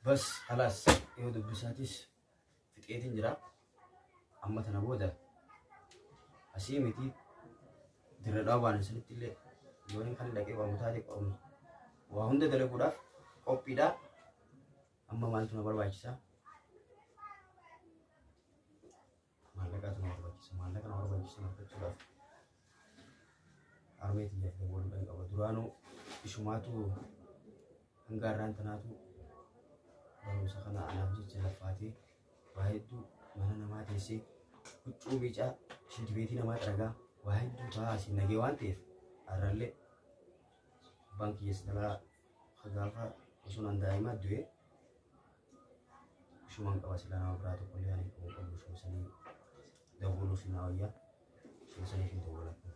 Bas kalaas yoo dubbisaatis fixeetiin jira. Amma tana booda asii miti dirra dhaabaan isinitti illee yooniin kan dhaqee qoramu taate qoramu waa hunda dalaguudhaaf qophiidha. Amma maaltu na barbaachisa? Maallaqaatu na barbaachisa. Maallaqa na barbaachisa argachuudhaaf harmee tiyyaaf dawwaluudhaan qaba. Duraanuu ishumaatu hanga har'aan tanaatu barumsa kana anaaf jecha laffaatee waa hedduu mana namaa teessee huccuu miicaa shintibeetii namaa xaragaa waa hedduu taa'aa asiin nagee waan ta'eef har'allee abbaan kiyya silaa gaafa osoo nan daa'imaa du'e ishumaan qaba silaa nama biraa tokko illee ani qabu qabu ishuma sanii dawwaluuf naa wayyaa ishuma saniif hin dawwaladhu.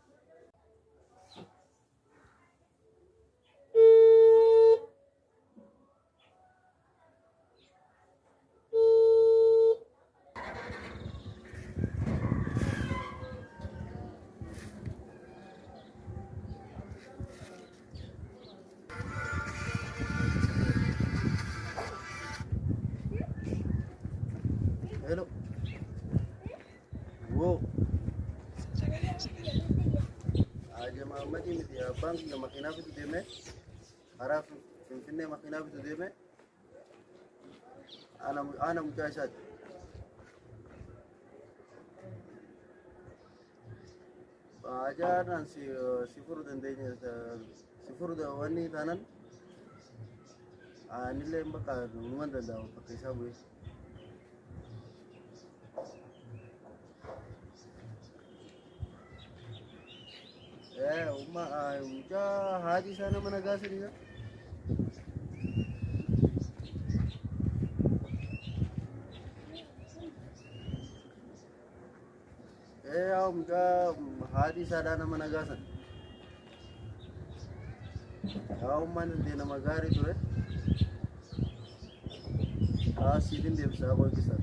Hello. Woo. Haja Mahammadii miti abbaan kiyya makiinaa bitu deeme karaa Finfinnee makiinaa bitu deeme ana mucaa isaati. Hajaadhaan si furu dandeenya si furu wanni taanan anillee bakka numan danda'a bakka isaa bu'ee. Umma mucaa haati isaa nama nagaa sirriidha. Yaa mucaa haati isaadhaa nama nagaa sana. Yaa ummaan illee nama gaarii ture. Haa siifin deebisaa qoyqisaa.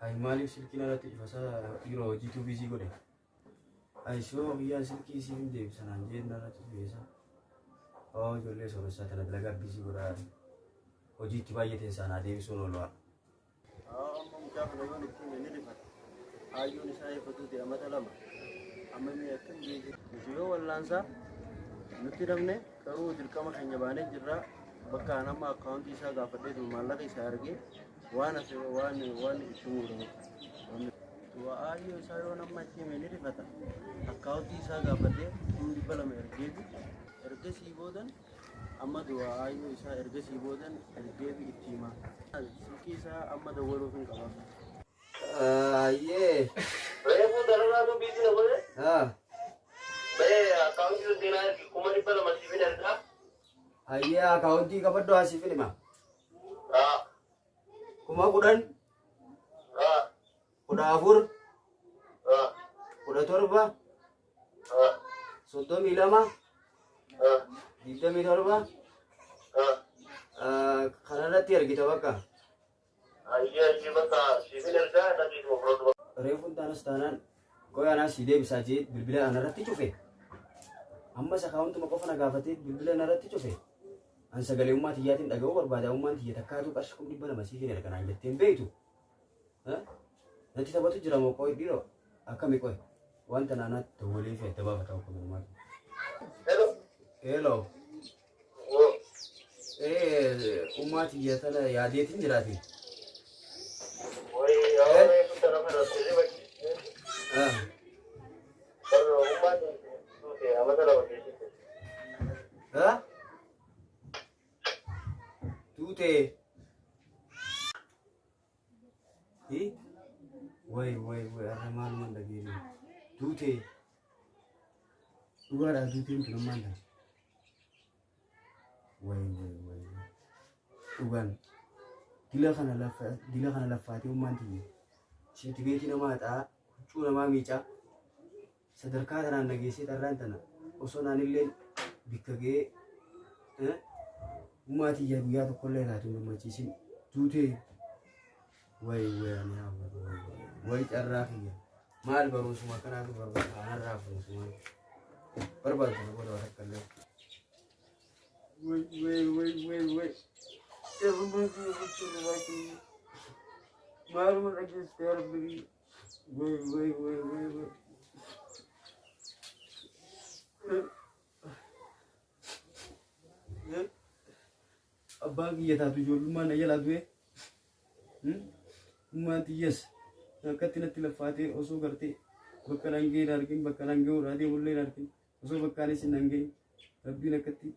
Hayi maaliif silkii narratti cufasaa dhiiroo hojiituu biizii godhe. Hayi soo kiyyaan silkii siif hin deebisa naan jee narratti cufeessa. Oo ijoollee sooressaa tana dalagaa biizii godhaa. Hojii itti baay'ateen isaa naa deebisuun oolu. Amma mucaa kana yoon itti hime ni rifata. Haayyoon isaa eebbatu ta'e amata lama. Amma mee akkam beekee. Nuti yoo wallaansaa nutti dhabne garuu dirqama keenya baanee jirra. Bakka an amma akkaawuntii isaa gaafadhee tuma maallaqa isaa argee waan hafe waan waan itti muudha. Aayyoo isaa yoon amma itti hime ni rifata. Akkaawuntii isaa gaafadhee 200,000 ergeefi ergasii boodan amma du'a aayyoo isaa ergasii boodan ergeefi itti hima. Silkii isaa amma dawwaluuf hin qaba. Ayyee. Reefuu dararaatu biizii na godhe. Ah. Mee akkaawuntii seenaa ergi 200,000 siif hin ergaa. Ayyee akaawuntii qabadhu asiif hima. Haa. 10,000 Haa. 14 Haa. 17 Haa. 32 Haa. 27 Haa. Kanarratti argita bakka. Ayyee ayyee bakka siif hin ergaa dhaqiif ofirratti. Reefuun taanas taanaan qoy anaa sii deebisaa jee bilbila anarratti cufe. Ammas akaawuntuma qofa na gaafatee bilbila anarratti cufe. An sagalee ummaa tiyyaatiin dhaga'uu barbaada. Ummaan tiyya takkaatu qarshii 200,000 siif hin erga naan jetteen beektu. Natti taphatu jira moo qoy dhiiroo akkami qoy wanta naanaatti dawwalee fi adda baafata akka mormaati. Hello. Hello. Woo. Ummaa tiyya tana yaadeetiin jiraati. Wayii yaa reefuu tana kana sirriba. Barra ummaan duute amata lama keessatti. Tuutee. Way way way har'a maalumaan dhageenya. Tuutee. Dhugaadhaa tuuteen tun ammaan tana. Way way way. Dhugaan dila kana lafa dila kana laffaatee ummaan tiyya. Shintibeetii namaa xaa huccuu namaa miicaa sadarkaa tanaan nageessee xarraan tana osoo naanillee bikka ga'ee ummaa tiyya guyyaa tokkollee taatu hin gammachiisin duutee way way ani haa godhu way way way carraa kiyya maal barumsuma akkanaatu barbaada anarraa barumsuma barbaadu kana booda waan akka illee. Way way way way way. Carrummaa kiyya jechuun kiyya. Maaluma dhageesse yaa Rabbi kiyya. Way way way way way. Abbaan kiyya taatu ijoollummaan na jalaa du'e. Ummaan tiyyas akkatti natti laffaatee osoo gartee bakka naan ga'e hin argin, bakka naan ga'uudhaa deemullee hin argin, osoo bakkaanis hin ga'in Rabbiin akkatti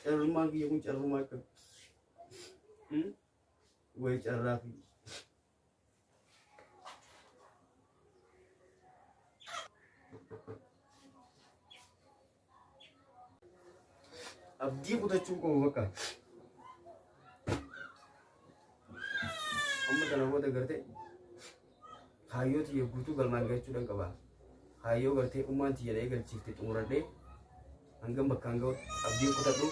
carrummaan kiyya kun carrummaa akkam. Way carraa kiyya. Abdii kutachuu qabu bakka. Amma kana booda gartee kaayyoo tiyya guutuu galmaan gahachuudhaan qaba. Kaayyoo gartee ummaan tiyya na eegalchiifte xumuradhee hangam bakkaan ga'u abdiin kutadhu.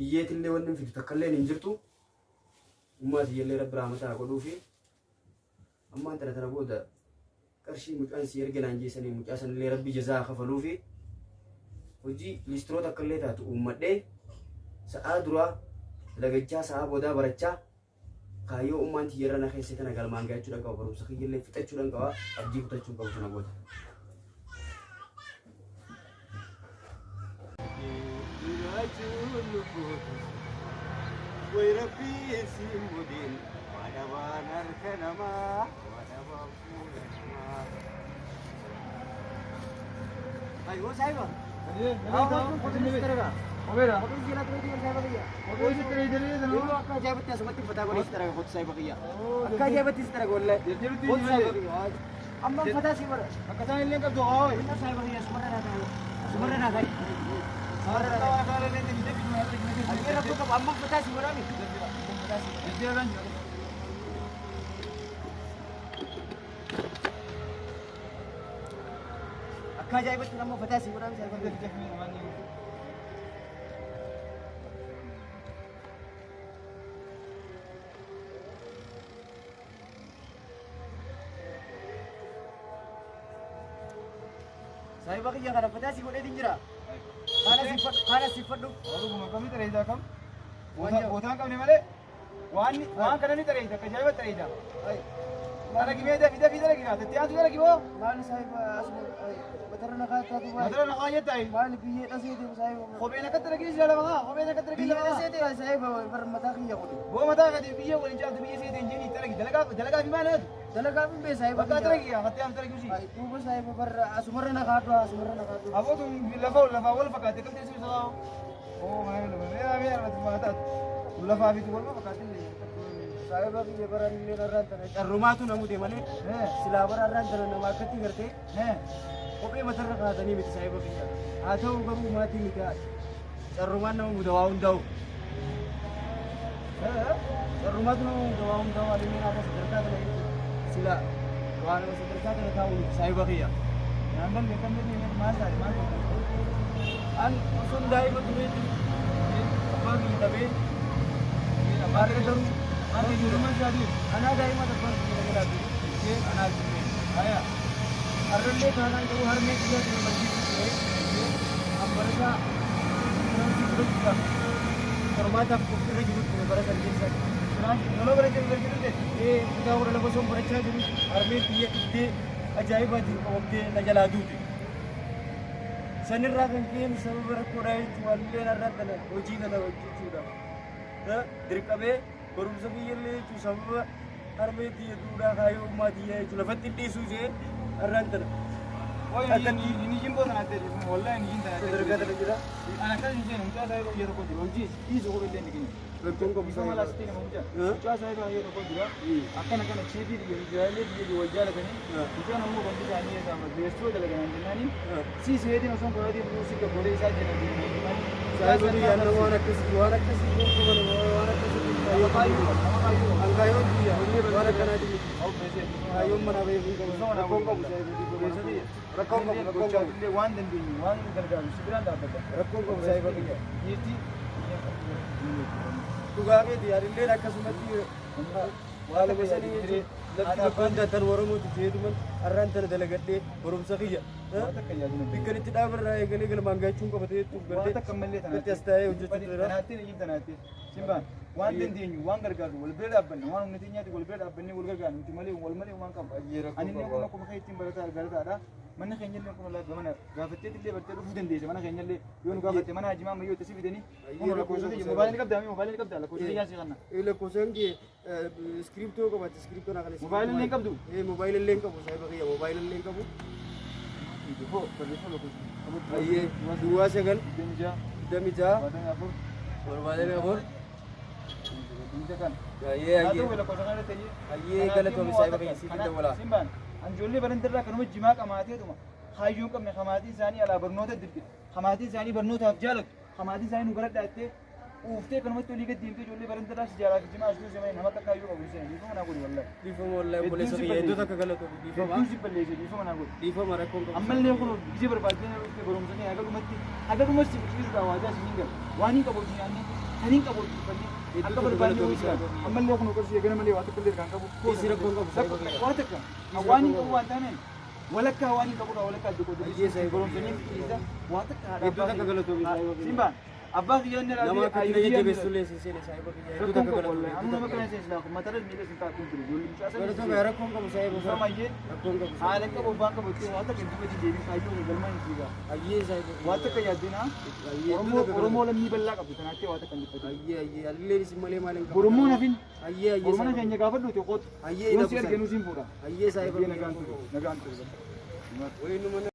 Iyyeetillee wanni hin fidu takkallee hin jirtu. Ummaa tiyyallee Rabbi rahmata haa godhuufi. Ammaan tana tana booda qarshii mucaan si erge naan jeessanii mucaa sanillee Rabbi jazaa haa kafaluufi. Hojii liistiroo takkallee taatu uummadhee sa'aa duraa dalagachaa sa'aa boodaa barachaa kaayyoo ummaan tiyya irra na keesse tana galmaan gahachuudhaan qaba, barumsa kiyyallee fixachuudhaan qaba, abdii kutachuu hin qabu tana booda. Jiraachuun lubbuutu way Rabbii siin mudin waa dhabaan harka namaa waa dhabaan fuula namaa. Ayyoo saahiba. Akka ajaa'ibatti asumatti uffataa godhee si xaraga, kottu saahiba kiyya. Akka ajaa'ibatti si xaraga wallahi. Kottu saahiba kiyya. Amma uffataa si godha. Akka isaan illee qabdu haa wayi. Inna saahiba kiyya sumarra naa ta'e. Sumarra naa ta'e. Sumarra naa ta'e. Ayyee rakkoo qabu amma uffataa si godhaami. Uffataa si godha. Akka ajaa'ibatti nama uffataa si godhaami saahiba kiyya. Saahiba kiyya kana uffataa si godheetiin jira. Haala siffadhu, haala siffadhu. Oruma kamii xareessaa kam? Bootaan qabne malee waan waan kana ni xareessa, akka ajaa'iba xareessa. Dalagi mee, dafi dafi dalagi kaa tatti aantu dalagi moo? Maali saahiba, asuma matarra na kaa'ataa duuba. Matara na kaa jettaa? Maali biyyee dhasee deemu saahiba? Kopheen akkatti dalagi si lama kaa, kopheen akkatti dalagi Biyyee lama kaa. dhasee deema saahiba, bar mataa kiyya godhe. Boo mataa gadi biyyee waliin caaltu, biyyee seete hin jeeni dalagi, dalagaa dalagaa fi maal haatu? Dalagaa fi bee saahiba. Bakka dalagi kaa katti aantu dalagi usi. Duuba saahiba, bar asumarra na kaa'adhu, asumarra na kaa'adhu. Abootu lafa lafa wal fakkaate kam teessuma isaa? Oo maal mee mee armatu maataatu lafaa fi wal fakkaate. Saahiba kiyya, bara illee narraan tana carrumaatu na mude malee silaa bara irraan tana nama akkatti gartee kophee matarra kaa'atanii miti saahiba kiyya. Haa ta'u garuu maatii miti, carrumaan nama muda waa hundaa'u. Carrumaatu nama muda waa hundaa'u, alimeen akka sadarkaa kana jechuudha. Silaa waa nama sadarkaa kana taa'u miti saahiba kiyya. Naan galle, kam jedhee, maal taate, maal taate? An osoon daa'ima tureetti abbaa kiyya dhabee Abbaa garuu maal ijoollummaan isaatii? Anaa daa'ima abbaan kiyya na jalaa du'e. Anaa du'e. Haya. Har'allee taanaan garuu harmee kiyyaa sana barsiisuu ture. An barataa firaansii fudhachuudhaaf qormaataaf qophiirra jiru ture bara san keessa. Firaansii loloo barachuu barachuu turte? Ee, kutaa 12 osoon barachaa jiru harmeen kiyya dhibdee ajaa'ibaatiin qabamtee na jalaa duute. Sanirraa kan ka'een sababa rakkoodhaa jechuun walilleen har'aan kana hojii kana hojjechuudhaaf dirqamee, barumsa kiyyallee jechuun sababa harmee tiyya duudhaa kaayyoo ummaa tiyyaa jechuun lafatti hin dhiisuu jee har'aan tana. Inni jimboo sana ta'e, wallahi inni jin tana Sadarkaa tana jira. Ana akkas hin seenu, mucaa isaa guyyaa tokko jira, hojii dhiisu kophee illee hin kennu. Rakkoon qabu. Isa mala asitti nama mucaa. Mucaa isaa guyyaa tokko jira. Akkana kana cheekii biyya Israa'elee biyya wal jaalatanii, mucaan ammoo wanti isaanii eegaa beessoo dalagan jennaani. Si seetiin osoo qoraatii buusii gabbolee isaa jedhan jennaani. Saahiba biyyaa nama waan akkasii waan akkasii waan akkasii an kaayyoon tiyya waan akkanaati miti. Kaayyoon manaa bahee hin qabu. Rakkoon qabu saahiba biyya. Rakkoon qabu, rakkoon qabu. Gochaatillee waan dandeenyu waan nu gargaaru si biraan dhaabbata. Rakkoon qabu saahiba biyya. Dhiirti Dhugaa keeti, yaadilleen akkasumatti haaluma sanii jechuun lafti abbaan daatan Oromooti jeetuman har'aan tana dalagadhee barumsa kiyya Waa takka yaadina. Bikkan itti dhaabarraa eegalee galmaan gaachuun qabatee jettuuf Waa gartee takka mallee Gartee as taa'ee hojjechuu jira. Tanaattee ni tanaatti. Simbaan waan dandeenyu waan gargaaru wal bira dhaabbanna, waan humna teenyaati wal bira dhaabbannee wal gargaaru, nuti malee wal malee waan qabu. Ayyee rakkoo Ani illee qaba. kun akkuma kee ittiin barataa gargaarataadha. Mana keenya illee kun laa gamana gaafattee illee bartee dhufuu dandeessa. Mana keenya illee yoo nu gaafatte mana hajimaa ammayyoo itti si fidanii. Kun lakkoofsa moobaayilii qabdaa, moobaayilii qabdaa, lakkoofsa yaa si kanna. Lakkoofsaan kee iskiriptoo qabaate, iskiriptoo naa kana. Moobaayilii illee hin qabdu? Moobaayilii illee hin qabu, saayiba kiyya, moobaayilii illee hin qabu. Hoo, barreeffama lakkoofsa. Ayyee, 09 26 26 74 74. 25 kana. Ayyee, ayyee. Ayyee, galatoomi saayiba kiyya, siif hin dawwalaa. Simbaan anjoollee barandarraa kanuma jimaa qamaateetuma hayyuu hin qabne, hamaatiin isaanii alaa barnoota dirqe, hamaatiin isaanii barnootaaf jaalatu, hamaatiin isaanii nu garadhaa jettee uuftee kanumatti olii gad deemtee ijoollee barandarraa sijaaraa fi jimaa asii semanii nama akka hayyuu qabu hin dhiifama naa godhi wallahi. Dhiifama wallahi, obboleessa kiyya, iddoo takka galatoomi, dhiifama. Hedduun si balleesse, dhiifama naa godhi. Dhiifama, rakkoon qabu. Ammallee kun ija barbaaddee dhuftee barumsa kee haga dhumatti, haga dhumatti si barsiisuudhaan waadaa si hin galu. Waan hin qabu hojii nyaannee, kan hin qabu hojii uffannee Hedduu akka tokko barbaadne galatoomi hojii saayiba kiyya. Ammallee kun qarshii eegana malee waa tokko illee kan qabu. Dhiisi, rakkoon qabu saayiba kiyya. Waa takka waan hin qabu waan taaneen walakkaa waan hin qabu walakkaa adda qoodee Ayyee saayiba barumsanii dhiisa waa takka haadha Hedduu takka galatoomi saayiba kiyya. Simbaan abbaa kiyya inni Nama akka na jajjabeessu illee sin seene, saayiba kiyya. Hedduu Rakkoon takka qabu galatoomi. wallahi. Amma nama kana seensilaa matarra miidha sin taa'u ture ijoollee mucaa sana. Galatoomi, rakkoon qabu saayiba. Dhiifama ayyee. Rakkoon qabu. Haala qabu abbaan qabu itti waa takka dubbatti deebii kaayyoo galmaan hin siigaa. Ayyee saayiba kiyya. Waa takka yaaddina. Ayyee. Oromoo Oromoo lammii bal'aa qabdu tanaattee waa takka hin dhiphatu. Ayyee, ayyee, alillee isin malee maal hin qabu. Oromoon hafin. Ayyee, ayyee. Oromoon keenya gaafadhuuti qootu. Ayyee. Yoon si arginu siin fuudha. Ayyee saayiba Ayyee, kiyya. nagaan ture. Nagaan ture. Wayii nu mana.